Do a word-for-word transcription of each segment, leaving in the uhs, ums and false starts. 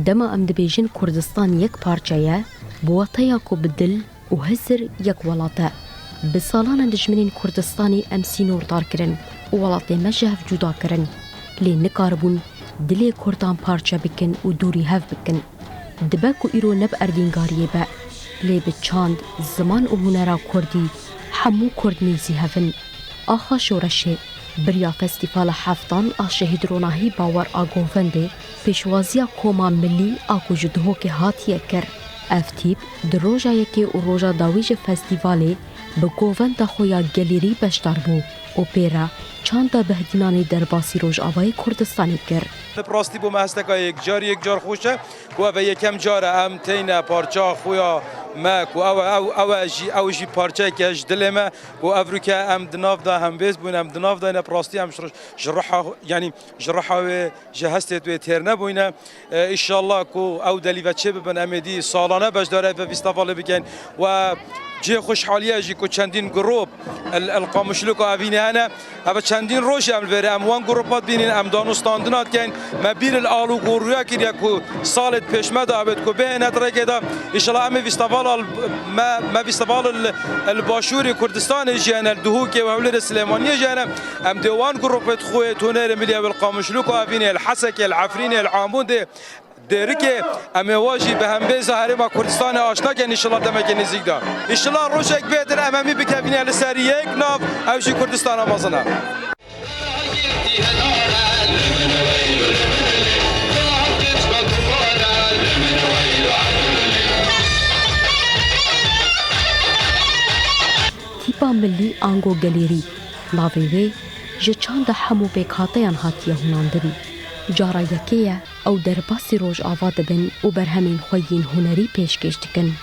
Dema em dibêjin Kurdistan yek parçe ye, bi wateya ku bi dil û hizir yek welat e. Bi salan e dijminên Kurdistanê em sînordar kirin û welatê me ji hev cuda kirin. Lê nikaribûn dilê Kurdan parçe bikin û dûrî hev bikin. Dibe ku îro ne bi erdîngariyê be, lê bi çand, ziman û hunera Kurdî hemû Kurd nêzî hev in. Axa Şoreşê biriya Festîvala Heftan a Şehîd Ronahî Bawer a Govendê pêşwaziya Koma Milî a ku ji Duhokê hatiye kir. Ev tîp di roja yekê û roja dawî ji festîvalê bi govenda xwe ya gelêrî beşdar bû û pê re çanda Behdînanê derbasî Rojavayê Kurdistanê kir. Bi rastî bo me hesteka yekcar, yekcar xweş e ku ev e yekem car e em teyne parça xwe ya me ku ew e, ew, ew e jî, ew jî parçeyeke ji dilê me ku ev rûke em di nav de hembêz bûn, em di nav de ne bi rastî em ji, ji riha, yanî ji riha wê, ji hestê wê têr nebûyne. E, îşallah ku ew delî ve çê bibin, em ê dî salane beşdarî vê festîvalê bikin. We cihê xweşhaliye jî ku çendîn grûp el, el Qamişlûka Evînê hene. Ev çendîn roj em li vêrê em wan grûpa dibînin, em danûstandina dikeyn. Me bîr li alûgorûya kiriye ku salê di pêş me de abêt ku bihêne di rêkê de. Îşallah em ê festîval al, me, me festîval li, li Başûrê Kurdistanê jî hene, li Duhokê û Hewlêrê Silêmaniyê jî hene. Em dê wan grûpê di xwe, Tonêrê Milî, ew li Qamişlûka Evînê, li Hesekê, li Efrînê, li Amûdê, Dêrikê em ê wa jî bi hembêza Herêma Kurdistanê aşina kin, înşallah demekê nêzîk de. Înşallah rojek bêtir em hemî bikevîne li ser yek nav, ew jî Kurdistana mezin e. Tîpa milî ango gelêrî, navê wê ji çanda hemû pêkhateyan hatiye hûnandin. Cara yekê ye ew derbasî Rojava dibin û berhemên xwe yên hunerî pêşkêş dikin.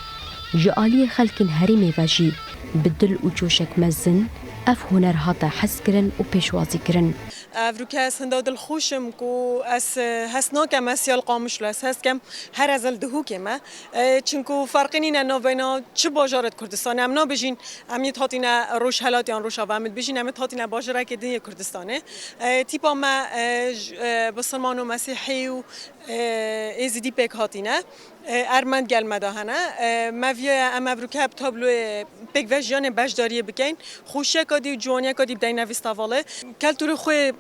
Ji aliyê xelkên herêmê ve jî bi dil û coşek mezin ev huner hate hezkirin û pêşwazîkirin. Ev rûke ez hinda dilxweş im ku ez, e, hest nakem ez ya li Qamişlo, ez hest kem her ez li Duhokê me. E, çinku ferqî nîne navbeyna çi bajarê di Kurdistanê. Em nabêjin em yê hatîne Rojhelat yan Rojava, em dibêjin em yê hatîne bajarekê din yê Kurdistanê. E, tîpa me, e, j-, e, bisilman û mesîhî û, e, êzidî pêk hatîne. E, Ermen gel me de hene. E, me viya em ev rûke bi tabloyê pêkvejiyanê beşdariyê bikeyn. Xweşiyeka dî û ciwaniyeka dî bideyne vî stevalê. Keltûrê xwe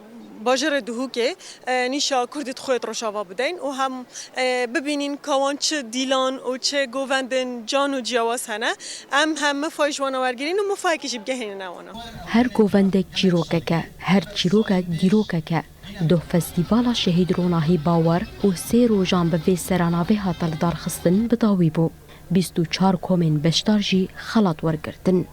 bajarê Duhokê, e, nîşa Kurdî xwe di Rojava bideyn û hem, e, bibînîn ka wan çi dîlan û çi govendên can û ciyawaz hene. Em hem mifayê ji wana wergirîn û mifayekî jî bigehînine wana. Her govendek çîrokek e, her çîrokek dîrokek e. Doh Festîvala Şehîd Ronahî Bawer û sê rojan bi vê seranavê hate lidarxistin bi dawî bû. Bîst û çar komên beşdar jî xelat wergirtin.